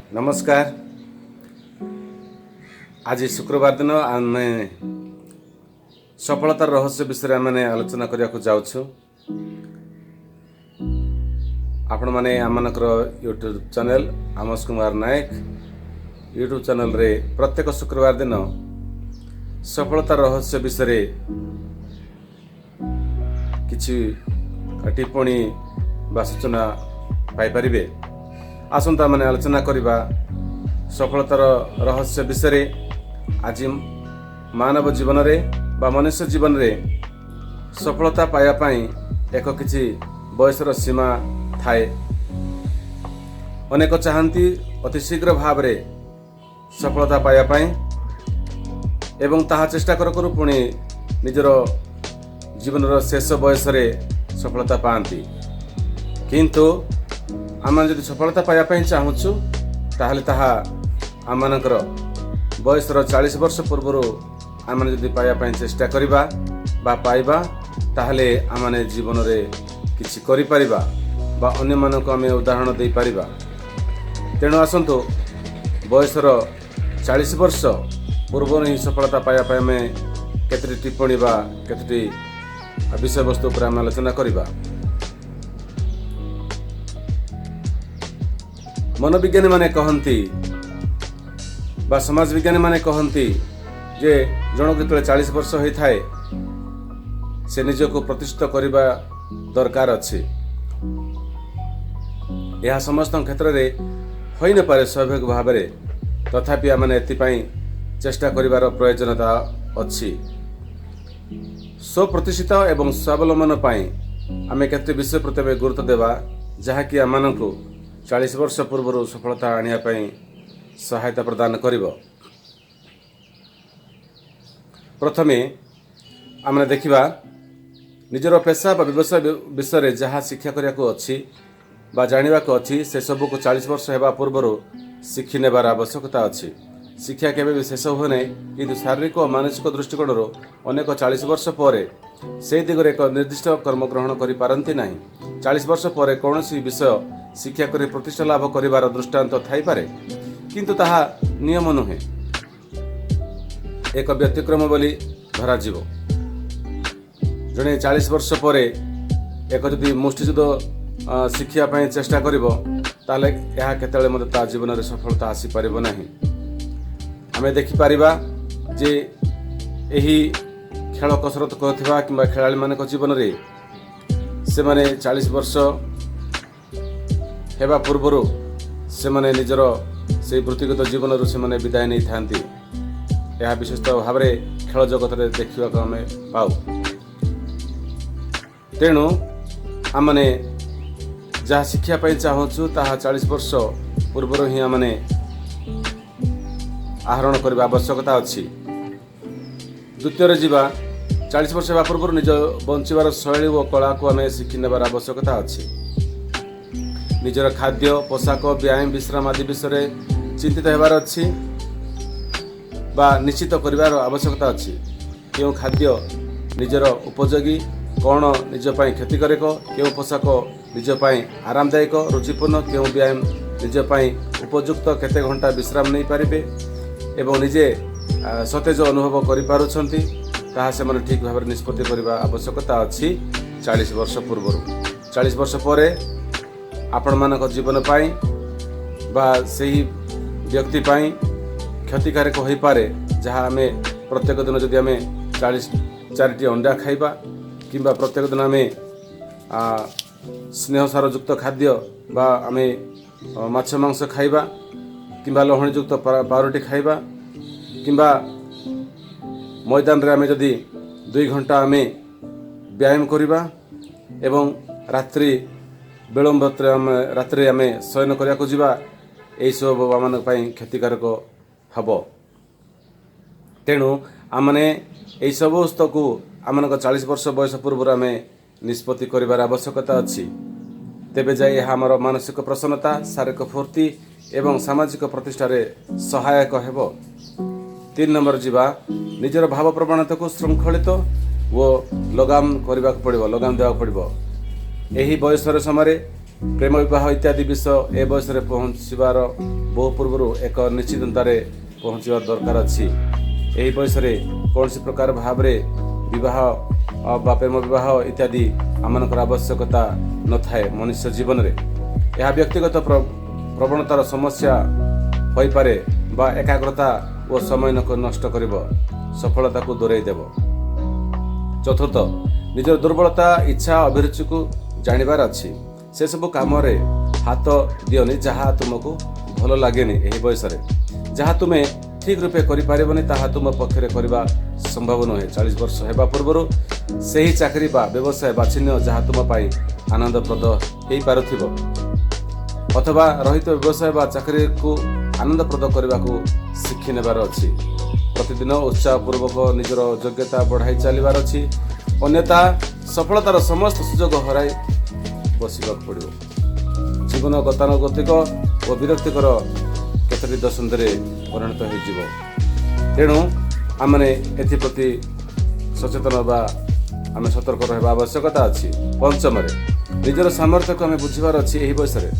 ନମସ୍କାର। ଆଜି ଶୁକ୍ରବାର ଦିନ ଆମେ ସଫଳତାର ରହସ୍ୟ ବିଷୟରେ ଆମେ ଆଲୋଚନା କରିବାକୁ ଯାଉଛୁ। ଆପଣମାନେ ଆମମାନଙ୍କର YouTube channel Amos Kumar Nayak YouTube ଚ୍ୟାନେଲ୍ରେ ପ୍ରତ୍ୟେକ ଶୁକ୍ରବାର ଦିନ ସଫଳତାର ରହସ୍ୟ ବିଷୟରେ କିଛି ଟିପ୍ପଣୀ ବା ସୂଚନା ପାଇପାରିବେ। ଆସନ୍ତୁ, ଆମେ ଆଲୋଚନା କରିବା ସଫଳତାର ରହସ୍ୟ ବିଷୟରେ। ଆଜି ମାନବ ଜୀବନରେ ବା ମନୁଷ୍ୟ ଜୀବନରେ ସଫଳତା ପାଇବା ପାଇଁ ଏକ କିଛି ବୟସର ସୀମା ଥାଏ। ଅନେକ ଚାହାନ୍ତି ଅତି ଶୀଘ୍ର ଭାବରେ ସଫଳତା ପାଇବା ପାଇଁ ଏବଂ ତାହା ଚେଷ୍ଟା କରୁ କରୁ ପୁଣି ନିଜର ଜୀବନର ଶେଷ ବୟସରେ ସଫଳତା ପାଆନ୍ତି। କିନ୍ତୁ ଆମେ ଯଦି ସଫଳତା ପାଇବା ପାଇଁ ଚାହୁଁଛୁ, ତାହେଲେ ତାହା ଆମମାନଙ୍କର ବୟସର 40 ବର୍ଷ ପୂର୍ବରୁ ଆମେ ଯଦି ପାଇବା ପାଇଁ ଚେଷ୍ଟା କରିବା ବା ପାଇବା, ତାହେଲେ ଆମମାନେ ଜୀବନରେ କିଛି କରିପାରିବା ବା ଅନ୍ୟମାନଙ୍କୁ ଆମେ ଉଦାହରଣ ଦେଇପାରିବା। ତେଣୁ ଆସନ୍ତୁ, ବୟସର 40 ବର୍ଷ ପୂର୍ବରୁ ହିଁ ସଫଳତା ପାଇବା ପାଇଁ ଆମେ କେତୋଟି ଟିପ୍ପଣୀ ବା କେତୋଟି ବିଷୟବସ୍ତୁ ଉପରେ ଆମେ ଆଲୋଚନା କରିବା। ମନୋବିଜ୍ଞାନୀମାନେ କହନ୍ତି ବା ସମାଜ ବିଜ୍ଞାନୀମାନେ କହନ୍ତି ଯେ ଜଣକୁ ଯେତେବେଳେ 40 ବର୍ଷ ହୋଇଥାଏ, ସେ ନିଜକୁ ପ୍ରତିଷ୍ଠିତ କରିବା ଦରକାର ଅଛି। ଏହା ସମସ୍ତଙ୍କ କ୍ଷେତ୍ରରେ ହୋଇନପାରେ ସ୍ୱାଭାବିକ ଭାବରେ, ତଥାପି ଆମେ ଏଥିପାଇଁ ଚେଷ୍ଟା କରିବାର ପ୍ରୟୋଜନତା ଅଛି। ସ୍ୱପ୍ରତିଷ୍ଠିତ ଏବଂ ସ୍ୱାବଲମ୍ବନ ପାଇଁ ଆମେ କେତେ ବିଷୟ ପ୍ରତି ଏବେ ଗୁରୁତ୍ୱ ଦେବା, ଯାହାକି ଆମମାନଙ୍କୁ 40 ବର୍ଷ ପୂର୍ବରୁ ସଫଳତା ଆଣିବା ପାଇଁ ସହାୟତା ପ୍ରଦାନ କରିବ। ପ୍ରଥମେ ଆମେ ଦେଖିବା, ନିଜର ପେସା ବା ବ୍ୟବସାୟ ବିଷୟରେ ଯାହା ଶିକ୍ଷା କରିବାକୁ ଅଛି ବା ଜାଣିବାକୁ ଅଛି, ସେସବୁକୁ 40 ବର୍ଷ ହେବା ପୂର୍ବରୁ ଶିଖି ନେବାର ଆବଶ୍ୟକତା ଅଛି। ଶିକ୍ଷା କେବେ ବି ଶେଷ ହୁଏ ନାହିଁ, କିନ୍ତୁ ଶାରୀରିକ ଓ ମାନସିକ ଦୃଷ୍ଟିକୋଣରୁ ଅନେକ 40 ବର୍ଷ ପରେ ସେହି ଦିଗରେ ଏକ ନିର୍ଦ୍ଦିଷ୍ଟ କର୍ମ ଗ୍ରହଣ କରିପାରନ୍ତି ନାହିଁ। 40 ବର୍ଷ ପରେ କୌଣସି ବିଷୟ ଶିକ୍ଷା କରି ପ୍ରତିଷ୍ଠା ଲାଭ କରିବାର ଦୃଷ୍ଟାନ୍ତ ଥାଇପାରେ, କିନ୍ତୁ ତାହା ନିୟମ ନୁହେଁ, ଏକ ବ୍ୟତିକ୍ରମ ବୋଲି ଧରାଯିବ। ଜଣେ 40 ବର୍ଷ ପରେ ଏକ ଯଦି ମୁଷ୍ଟିଯୁଦ୍ଧ ଶିଖିବା ପାଇଁ ଚେଷ୍ଟା କରିବ, ତାହେଲେ ଏହା କେତେବେଳେ ମଧ୍ୟ ତା ଜୀବନରେ ସଫଳତା ଆସିପାରିବ ନାହିଁ। ଆମେ ଦେଖିପାରିବା ଯେ ଏହି ଖେଳ କସରତ କରୁଥିବା କିମ୍ବା ଖେଳାଳିମାନଙ୍କ ଜୀବନରେ ସେମାନେ 40 ବର୍ଷ ହେବା ପୂର୍ବରୁ ସେମାନେ ନିଜର ସେଇ ବୃତ୍ତିଗତ ଜୀବନରୁ ସେମାନେ ବିଦାୟ ନେଇଥାନ୍ତି। ଏହା ବିଶେଷତଃ ଭାବରେ ଖେଳ ଜଗତରେ ଦେଖିବାକୁ ଆମେ ପାଉ। ତେଣୁ ଆମମାନେ ଯାହା ଶିଖିବା ପାଇଁ ଚାହୁଁଛୁ, ତାହା 40 ବର୍ଷ ପୂର୍ବରୁ ହିଁ ଆମମାନେ ଆହରଣ କରିବା ଆବଶ୍ୟକତା ଅଛି। ଦ୍ୱିତୀୟରେ ଯିବା, 40 ବର୍ଷ ହେବା ପୂର୍ବରୁ ନିଜ ବଞ୍ଚିବାର ଶୈଳୀ ଓ କଳାକୁ ଆମେ ଶିଖି ନେବାର ଆବଶ୍ୟକତା ଅଛି। ନିଜର ଖାଦ୍ୟ, ପୋଷାକ, ବ୍ୟାୟାମ, ବିଶ୍ରାମ ଆଦି ବିଷୟରେ ଚିନ୍ତିତ ହେବାର ଅଛି ବା ନିଶ୍ଚିତ କରିବାର ଆବଶ୍ୟକତା ଅଛି। କେଉଁ ଖାଦ୍ୟ ନିଜର ଉପଯୋଗୀ, କ'ଣ ନିଜ ପାଇଁ କ୍ଷତିକାରକ, କେଉଁ ପୋଷାକ ନିଜ ପାଇଁ ଆରାମଦାୟକ, ରୁଚିପୂର୍ଣ୍ଣ, କେଉଁ ବ୍ୟାୟାମ ନିଜ ପାଇଁ ଉପଯୁକ୍ତ, କେତେ ଘଣ୍ଟା ବିଶ୍ରାମ ନେଇପାରିବେ ଏବଂ ନିଜେ ସତେଜ ଅନୁଭବ କରିପାରୁଛନ୍ତି, ତାହା ସେମାନେ ଠିକ୍ ଭାବରେ ନିଷ୍ପତ୍ତି କରିବା ଆବଶ୍ୟକତା ଅଛି 40 ବର୍ଷ ପୂର୍ବରୁ। 40 ବର୍ଷ ପରେ ଆପଣମାନଙ୍କ ଜୀବନ ପାଇଁ ବା ସେହି ବ୍ୟକ୍ତି ପାଇଁ କ୍ଷତିକାରକ ହୋଇପାରେ, ଯାହା ଆମେ ପ୍ରତ୍ୟେକ ଦିନ ଯଦି ଆମେ ଚାରିଟି ଅଣ୍ଡା ଖାଇବା କିମ୍ବା ପ୍ରତ୍ୟେକ ଦିନ ଆମେ ସ୍ନେହସାରଯୁକ୍ତ ଖାଦ୍ୟ ବା ଆମେ ମାଛ ମାଂସ ଖାଇବା କିମ୍ବା ଲହୁଣୀଯୁକ୍ତ ପାଉରୁଟି ଖାଇବା କିମ୍ବା ମଇଦାନରେ ଆମେ ଯଦି 2 ଘଣ୍ଟା ଆମେ ବ୍ୟାୟାମ କରିବା ଏବଂ ରାତ୍ରି ବିଳମ୍ବରେ ଆମେ ରାତିରେ ଆମେ ଶୟନ କରିବାକୁ ଯିବା, ଏହିସବୁ ଆମମାନଙ୍କ ପାଇଁ କ୍ଷତିକାରକ ହେବ। ତେଣୁ ଆମମାନେ ଏହି ସମସ୍ତକୁ ଆମମାନଙ୍କ 40 ବର୍ଷ ବୟସ ପୂର୍ବରୁ ଆମେ ନିଷ୍ପତ୍ତି କରିବାର ଆବଶ୍ୟକତା ଅଛି। ତେବେ ଯାଇ ଏହା ଆମର ମାନସିକ ପ୍ରସନ୍ନତା, ଶାରୀରିକ ଫୁର୍ତ୍ତି ଏବଂ ସାମାଜିକ ପ୍ରତିଷ୍ଠାରେ ସହାୟକ ହେବ। 3 ନମ୍ବର ଯିବା, ନିଜର ଭାବ ପ୍ରବଣତାକୁ ଶୃଙ୍ଖଳିତ ଓ ଲଗାମ କରିବାକୁ ପଡ଼ିବ, ଲଗାମ ଦେବାକୁ ପଡ଼ିବ। ଏହି ବୟସର ସମୟରେ ପ୍ରେମ ବିବାହ ଇତ୍ୟାଦି ବିଷୟ ଏ ବୟସରେ ପହଞ୍ଚିବାର ବହୁ ପୂର୍ବରୁ ଏକ ନିଶ୍ଚିତତାରେ ପହଞ୍ଚିବା ଦରକାର ଅଛି। ଏହି ବୟସରେ କୌଣସି ପ୍ରକାର ଭାବରେ ବିବାହ ବା ପ୍ରେମ ବିବାହ ଇତ୍ୟାଦି ଆମମାନଙ୍କର ଆବଶ୍ୟକତା ନଥାଏ ମନୁଷ୍ୟ ଜୀବନରେ। ଏହା ବ୍ୟକ୍ତିଗତ ପ୍ରବଣତାର ସମସ୍ୟା ହୋଇପାରେ ବା ଏକାଗ୍ରତା ଓ ସମୟକୁ ନଷ୍ଟ କରିବ, ସଫଳତାକୁ ଦୂରେଇ ଦେବ। ଚତୁର୍ଥ, ନିଜର ଦୁର୍ବଳତା, ଇଚ୍ଛା, ଅଭିରୁଚିକୁ ଜାଣିବାର ଅଛି। ସେସବୁ କାମରେ ହାତ ଦିଅନି ଯାହା ତୁମକୁ ଭଲ ଲାଗେନି। ଏହି ବୟସରେ ଯାହା ତୁମେ ଠିକ୍ ରୂପେ କରିପାରିବନି, ତାହା ତୁମ ପକ୍ଷରେ କରିବା ସମ୍ଭବ ନୁହେଁ। 40 ବର୍ଷ ହେବା ପୂର୍ବରୁ ସେହି ଚାକିରି ବା ବ୍ୟବସାୟ ବାଛିନିଅ ଯାହା ତୁମ ପାଇଁ ଆନନ୍ଦପ୍ରଦ ହେଇପାରୁଥିବ, ଅଥବା ରହିଥିବା ବ୍ୟବସାୟ ବା ଚାକିରିକୁ ଆନନ୍ଦପ୍ରଦ କରିବାକୁ ଶିଖି ନେବାର ଅଛି। ପ୍ରତିଦିନ ଉତ୍ସାହପୂର୍ବକ ନିଜର ଯୋଗ୍ୟତା ବଢ଼ାଇ ଚାଲିବାର ଅଛି, ଅନ୍ୟଥା ସଫଳତାର ସମସ୍ତ ସୁଯୋଗ ହରାଇ ବସିବାକୁ ପଡ଼ିବ। ଜୀବନ ଗତାନୁଗତିକ ଓ ବିରକ୍ତିକର କେତୋଟି ଦଶନ୍ଧିରେ ପରିଣତ ହୋଇଯିବ। ତେଣୁ ଆମମାନେ ଏଥିପ୍ରତି ସଚେତନ ବା ଆମେ ସତର୍କ ରହିବା ଆବଶ୍ୟକତା ଅଛି। ପଞ୍ଚମରେ, ନିଜର ସାମର୍ଥ୍ୟକୁ ଆମେ ବୁଝିବାର ଅଛି। ଏହି ବୟସରେ,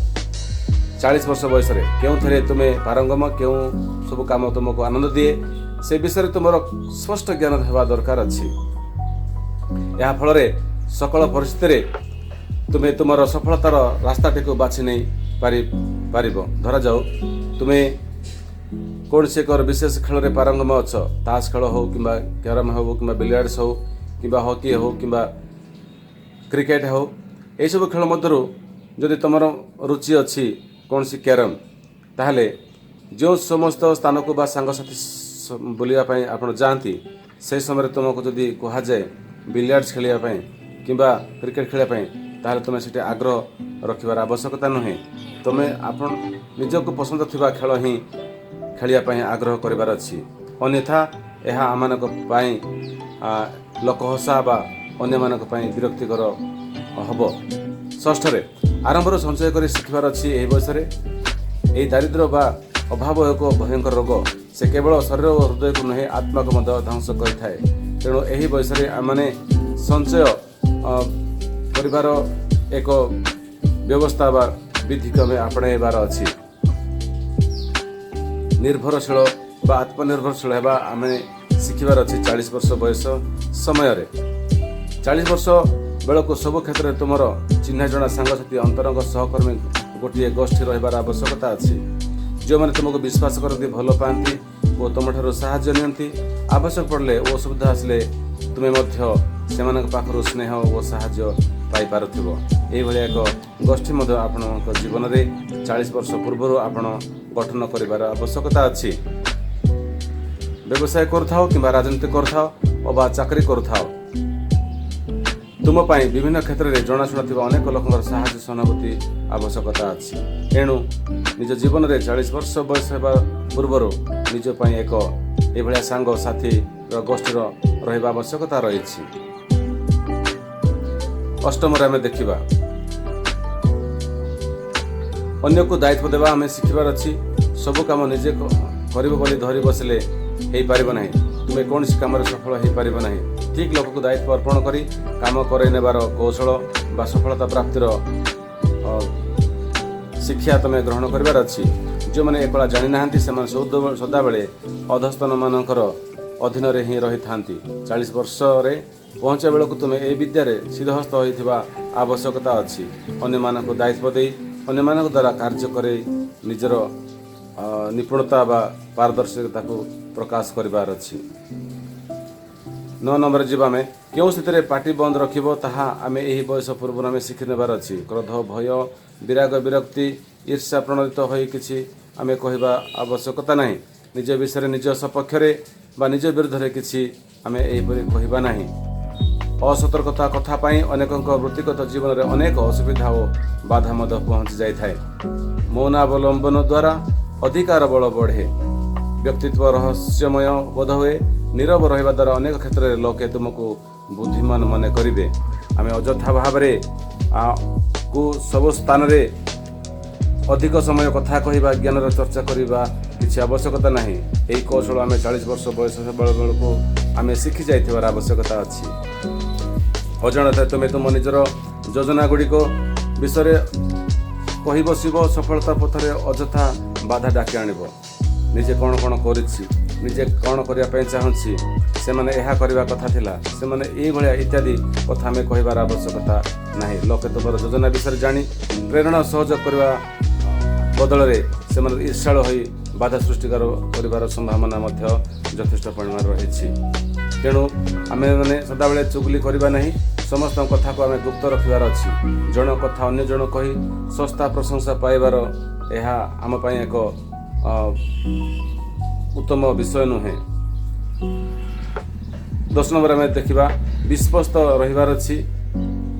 40 ବର୍ଷ ବୟସରେ କେଉଁଥିରେ ତୁମେ ପାରଙ୍ଗମ, କେଉଁ ସବୁ କାମ ତୁମକୁ ଆନନ୍ଦ ଦିଏ, ସେ ବିଷୟରେ ତୁମର ସ୍ପଷ୍ଟ ଜ୍ଞାନ ହେବା ଦରକାର ଅଛି। ଏହା ଫଳରେ ସକଳ ପରିସ୍ଥିତିରେ ତୁମେ ତୁମର ସଫଳତାର ରାସ୍ତାଟିକୁ ବାଛି ନେଇ ପାରିବ। ଧରାଯାଉ, ତୁମେ କୌଣସି ଏକ ବିଶେଷ ଖେଳରେ ପାରଙ୍ଗମ ଅଛ। ତାସ ଖେଳ ହେଉ କିମ୍ବା କ୍ୟାରମ୍ ହେଉ କିମ୍ବା ବିଲିଆର୍ଡସ୍ ହେଉ କିମ୍ବା ହକି ହେଉ କିମ୍ବା କ୍ରିକେଟ ହେଉ, ଏହିସବୁ ଖେଳ ମଧ୍ୟରୁ ଯଦି ତୁମର ରୁଚି ଅଛି କୌଣସି କ୍ୟାରମ୍, ତାହେଲେ ଯେଉଁ ସମସ୍ତ ସ୍ଥାନକୁ ବା ସାଙ୍ଗସାଥି ବୁଲିବା ପାଇଁ ଆପଣ ଯାଆନ୍ତି, ସେହି ସମୟରେ ତୁମକୁ ଯଦି କୁହାଯାଏ ବିଲିଆର୍ଡସ୍ ଖେଳିବା ପାଇଁ କିମ୍ବା କ୍ରିକେଟ ଖେଳିବା ପାଇଁ, ତାହେଲେ ତୁମେ ସେଠି ଆଗ୍ରହ ରଖିବାର ଆବଶ୍ୟକତା ନୁହେଁ। ତୁମେ ଆପଣ ନିଜକୁ ପସନ୍ଦ ଥିବା ଖେଳ ହିଁ ଖେଳିବା ପାଇଁ ଆଗ୍ରହ କରିବାର ଅଛି। ଅନ୍ୟଥା ଏହା ଆମମାନଙ୍କ ପାଇଁ ଲୋକହସା ବା ଅନ୍ୟମାନଙ୍କ ପାଇଁ ବିରକ୍ତିକର ହେବ। ଷଷ୍ଠରେ, ଆରମ୍ଭରୁ ସଞ୍ଚୟ କରି ଶିଖିବାର ଅଛି। ଏହି ବୟସରେ ଏହି ଦାରିଦ୍ର୍ୟ ବା ଅଭାବ ଏକ ଭୟଙ୍କର ରୋଗ। ସେ କେବଳ ଶରୀର ଓ ହୃଦୟକୁ ନୁହେଁ, ଆତ୍ମାକୁ ମଧ୍ୟ ଧ୍ୱଂସ କରିଥାଏ। ତେଣୁ ଏହି ବୟସରେ ଆମମାନେ ସଞ୍ଚୟ କରିବାର ଏକ ବ୍ୟବସ୍ଥା ବା ବିଧିକୁ ଆମେ ଆପଣେଇବାର ଅଛି। ନିର୍ଭରଶୀଳ ବା ଆତ୍ମନିର୍ଭରଶୀଳ ହେବା ଆମେ ଶିଖିବାର ଅଛି 40 ବର୍ଷ ବୟସ ସମୟରେ। 40 ବର୍ଷ ବେଳକୁ ସବୁ କ୍ଷେତ୍ରରେ ତୁମର ଚିହ୍ନା ଜଣା, ସାଙ୍ଗସାଥି, ଅନ୍ତରଙ୍ଗ ସହକର୍ମୀ ଗୋଟିଏ ଗୋଷ୍ଠୀ ରହିବାର ଆବଶ୍ୟକତା ଅଛି, ଯେଉଁମାନେ ତୁମକୁ ବିଶ୍ୱାସ କରନ୍ତି, ଭଲ ପାଆନ୍ତି ଓ ତୁମଠାରୁ ସାହାଯ୍ୟ ନିଅନ୍ତି। ଆବଶ୍ୟକ ପଡ଼ିଲେ ଓ ଅସୁବିଧା ଆସିଲେ ତୁମେ ମଧ୍ୟ ସେମାନଙ୍କ ପାଖରୁ ସ୍ନେହ ଓ ସାହାଯ୍ୟ ପାଇପାରୁଥିବ। ଏଇଭଳି ଏକ ଗୋଷ୍ଠୀ ମଧ୍ୟ ଆପଣଙ୍କ ଜୀବନରେ 40 ବର୍ଷ ପୂର୍ବରୁ ଆପଣ ଗଠନ କରିବାର ଆବଶ୍ୟକତା ଅଛି। ବ୍ୟବସାୟ କରୁଥାଅ କିମ୍ବା ରାଜନୀତି କରୁଥାଅ ଅବା ଚାକିରି କରୁଥାଅ, ତୁମ ପାଇଁ ବିଭିନ୍ନ କ୍ଷେତ୍ରରେ ଜଣାଶୁଣା ଥିବା ଅନେକ ଲୋକଙ୍କର ସାହାଯ୍ୟ, ସହାନୁଭୂତି ଆବଶ୍ୟକତା ଅଛି। ଏଣୁ ନିଜ ଜୀବନରେ 40 ବର୍ଷ ବୟସ ହେବା ପୂର୍ବରୁ ନିଜ ପାଇଁ ଏକ ଏଭଳିଆ ସାଙ୍ଗସାଥିର ଗୋଷ୍ଠୀର ରହିବା ଆବଶ୍ୟକତା ରହିଛି। ଅଷ୍ଟମରେ ଆମେ ଦେଖିବା, ଅନ୍ୟକୁ ଦାୟିତ୍ୱ ଦେବା ଆମେ ଶିଖିବାର ଅଛି। ସବୁ କାମ ନିଜେ କରିବ ବୋଲି ଧରି ବସିଲେ ହେଇପାରିବ ନାହିଁ। ତୁମେ କୌଣସି କାମରେ ସଫଳ ହେଇପାରିବ ନାହିଁ। ଠିକ୍ ଲୋକକୁ ଦାୟିତ୍ୱ ଅର୍ପଣ କରି କାମ କରାଇ ନେବାର କୌଶଳ ବା ସଫଳତା ପ୍ରାପ୍ତିର ଶିକ୍ଷା ତୁମେ ଗ୍ରହଣ କରିବାର ଅଛି। ଯେଉଁମାନେ ଏ କଳା ଜାଣିନାହାନ୍ତି, ସେମାନେ ସଦାବେଳେ ଅଧସ୍ତନମାନଙ୍କର ଅଧୀନରେ ହିଁ ରହିଥାନ୍ତି। 40 ବର୍ଷରେ ପହଞ୍ଚିବା ବେଳକୁ ତୁମେ ଏହି ବିଦ୍ୟାରେ ସିଦ୍ଧହସ୍ତ ହୋଇଥିବା ଆବଶ୍ୟକତା ଅଛି। ଅନ୍ୟମାନଙ୍କୁ ଦାୟିତ୍ୱ ଦେଇ, ଅନ୍ୟମାନଙ୍କ ଦ୍ୱାରା କାର୍ଯ୍ୟ କରି ନିଜର ନିପୁଣତା ବା ପାରଦର୍ଶିତାକୁ ପ୍ରକାଶ କରିବାର ଅଛି। 9 ନମ୍ବର ଯିବା ଆମେ। କେଉଁ ସ୍ଥିତିରେ ପାଟି ବନ୍ଦ ରଖିବ, ତାହା ଆମେ ଏହି ବୟସ ପୂର୍ବରୁ ଆମେ ଶିଖି ନେବାର ଅଛି। କ୍ରୋଧ, ଭୟ, ବିରାଗ, ବିରକ୍ତି, ଈର୍ଷା ପ୍ରଣୋଦିତ ହୋଇ କିଛି ଆମେ କହିବା ଆବଶ୍ୟକତା ନାହିଁ। ନିଜ ବିଷୟରେ, ନିଜ ସପକ୍ଷରେ ବା ନିଜ ବିରୁଦ୍ଧରେ କିଛି ଆମେ ଏହିପରି କହିବା ନାହିଁ। ଅସତର୍କତା କଥା ପାଇଁ ଅନେକଙ୍କ ବୃତ୍ତିଗତ ଜୀବନରେ ଅନେକ ଅସୁବିଧା ଓ ବାଧା ମଧ୍ୟ ପହଞ୍ଚି ଯାଇଥାଏ। ମୌନାବଲମ୍ବନ ଦ୍ୱାରା ଅଧିକାର ବଳ ବଢ଼େ, ବ୍ୟକ୍ତିତ୍ୱ ରହସ୍ୟମୟ ବୋଧ ହୁଏ। ନୀରବ ରହିବା ଦ୍ୱାରା ଅନେକ କ୍ଷେତ୍ରରେ ଲୋକେ ତୁମକୁ ବୁଦ୍ଧିମାନ ମନେ କରିବେ। ଆମେ ଅଯଥା ଭାବରେ କୁ ସବୁ ସ୍ଥାନରେ ଅଧିକ ସମୟ କଥା କହିବା, ଜ୍ଞାନର ଚର୍ଚ୍ଚା କରିବା କିଛି ଆବଶ୍ୟକତା ନାହିଁ। ଏହି କୌଶଳ ଆମେ 40 ବର୍ଷ ବୟସ ବେଳକୁ ଆମେ ଶିଖି ଯାଇଥିବାର ଆବଶ୍ୟକତା ଅଛି। ଅଜାଣତରେ ତୁମେ ତୁମ ନିଜର ଯୋଜନା ଗୁଡ଼ିକ ବିଷୟରେ କହି ବସିବ ସଫଳତା ପଥରେ ଅଯଥା ବାଧା ଡାକି ଆଣିବ। ନିଜେ କ'ଣ କ'ଣ କରିଛି, ନିଜେ କ'ଣ କରିବା ପାଇଁ ଚାହୁଁଛି, ସେମାନେ ଏହା କରିବା କଥା ଥିଲା, ସେମାନେ ଏଇଭଳିଆ ଇତ୍ୟାଦି କଥା ଆମେ କହିବାର ଆବଶ୍ୟକତା ନାହିଁ। ଲୋକେ ତୁମର ଯୋଜନା ବିଷୟରେ ଜାଣି ପ୍ରେରଣା ସହଯୋଗ କରିବା ବଦଳରେ ସେମାନେ ଈର୍ଷାଳୁ ହୋଇ ବାଧା ସୃଷ୍ଟି କରିବାର ସମ୍ଭାବନା ମଧ୍ୟ ଯଥେଷ୍ଟ ପରିମାଣରେ ରହିଛି। ତେଣୁ ଆମେମାନେ ସଦାବେଳେ ଚୁଗୁଲି କରିବା ନାହିଁ। ସମସ୍ତଙ୍କ କଥାକୁ ଆମେ ଗୁପ୍ତ ରଖିବାର ଅଛି। ଜଣ କଥା ଅନ୍ୟ ଜଣ କହି ଶସ୍ତା ପ୍ରଶଂସା ପାଇବାର ଏହା ଆମ ପାଇଁ ଏକ ଉତ୍ତମ ବିଷୟ ନୁହେଁ। 10 ନମ୍ବର ଆମେ ଦେଖିବା, ବିଶ୍ୱସ୍ତ ରହିବାର ଅଛି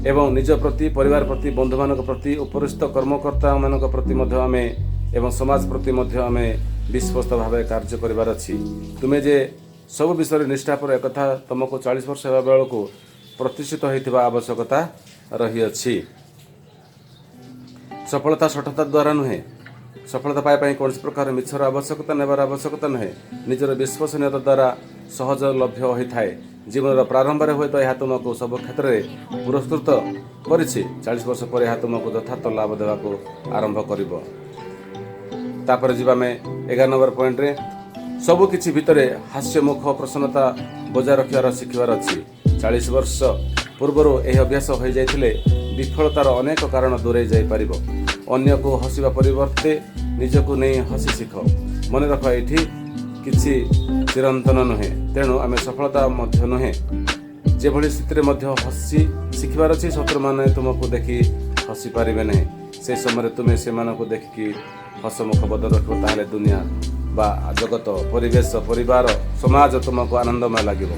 ଏବଂ ନିଜ ପ୍ରତି, ପରିବାର ପ୍ରତି, ବନ୍ଧୁମାନଙ୍କ ପ୍ରତି, ଉପରିସ୍ଥ କର୍ମକର୍ତ୍ତାମାନଙ୍କ ପ୍ରତି ମଧ୍ୟ ଆମେ ଏବଂ ସମାଜ ପ୍ରତି ମଧ୍ୟ ଆମେ ବିଶ୍ୱସ୍ତ ଭାବେ କାର୍ଯ୍ୟ କରିବାର ଅଛି। ତୁମେ ଯେ ସବୁ ବିଷୟରେ ନିଷ୍ଠାପର, ଏକଥା ତୁମକୁ 40 ବର୍ଷ ହେବା ବେଳକୁ ପ୍ରତିଷ୍ଠିତ ହୋଇଥିବା ଆବଶ୍ୟକତା ରହିଅଛି। ସଫଳତା ଶଠତା ଦ୍ୱାରା ନୁହେଁ। ସଫଳତା ପାଇବା ପାଇଁ କୌଣସି ପ୍ରକାର ମିଛର ଆବଶ୍ୟକତା ନେବାର ଆବଶ୍ୟକତା ନୁହେଁ। ନିଜର ବିଶ୍ୱସନୀୟତା ଦ୍ୱାରା ସହଜ ଲଭ୍ୟ ହୋଇଥାଏ। ଜୀବନର ପ୍ରାରମ୍ଭରେ ହୁଏତ ଏହା ତୁମକୁ ସବୁ କ୍ଷେତ୍ରରେ ପୁରସ୍କୃତ କରିଛି। 40 ବର୍ଷ ପରେ ଏହା ତୁମକୁ ଯଥାର୍ଥ ଲାଭ ଦେବାକୁ ଆରମ୍ଭ କରିବ। ତାପରେ ଯିବା ଆମେ 11 ନମ୍ବର ପଏଣ୍ଟରେ। ସବୁ କିଛି ଭିତରେ ହାସ୍ୟମୁଖ ପ୍ରସନ୍ନତା ବଜାୟ ରଖିବାର ଶିଖିବାର ଅଛି। 40 ବର୍ଷ ପୂର୍ବରୁ ଏହି ଅଭ୍ୟାସ ହୋଇଯାଇଥିଲେ ବିଫଳତାର ଅନେକ କାରଣ ଦୂରେଇ ଯାଇପାରିବ। ଅନ୍ୟକୁ ହସିବା ପରିବର୍ତ୍ତେ ନିଜକୁ ନେଇ ହସି ଶିଖ। ମନେ ରଖ, ଏଇଠି କିଛି ଚିରନ୍ତନ ନୁହେଁ, ତେଣୁ ଆମେ ସଫଳତା ମଧ୍ୟ ନୁହେଁ। ଯେଭଳି ସ୍ଥିତିରେ ମଧ୍ୟ ହସି ଶିଖିବାର ଅଛି। ଶତ୍ରୁମାନେ ତୁମକୁ ଦେଖି ହସି ପାରିବେ ନାହିଁ। ସେ ସମୟରେ ତୁମେ ସେମାନଙ୍କୁ ଦେଖିକି ହସମୁଖ ବଦନ ରଖିବ, ତାହେଲେ ଦୁନିଆ ବା ଜଗତ, ପରିବେଶ, ପରିବାର, ସମାଜ ତୁମକୁ ଆନନ୍ଦମୟ ଲାଗିବ।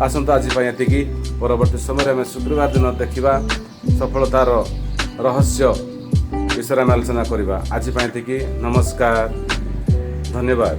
ଆସନ୍ତୁ, ଆଜି ପାଇଁ ଏତିକି। ପରବର୍ତ୍ତୀ ସମୟରେ ଆମେ ଶୁକ୍ରବାର ଦିନ ଦେଖିବା, ସଫଳତାର ରହସ୍ୟ ବିଷୟରେ ଆମେ ଆଲୋଚନା କରିବା। ଆଜି ପାଇଁ ଏତିକି। ନମସ୍କାର, ଧନ୍ୟବାଦ।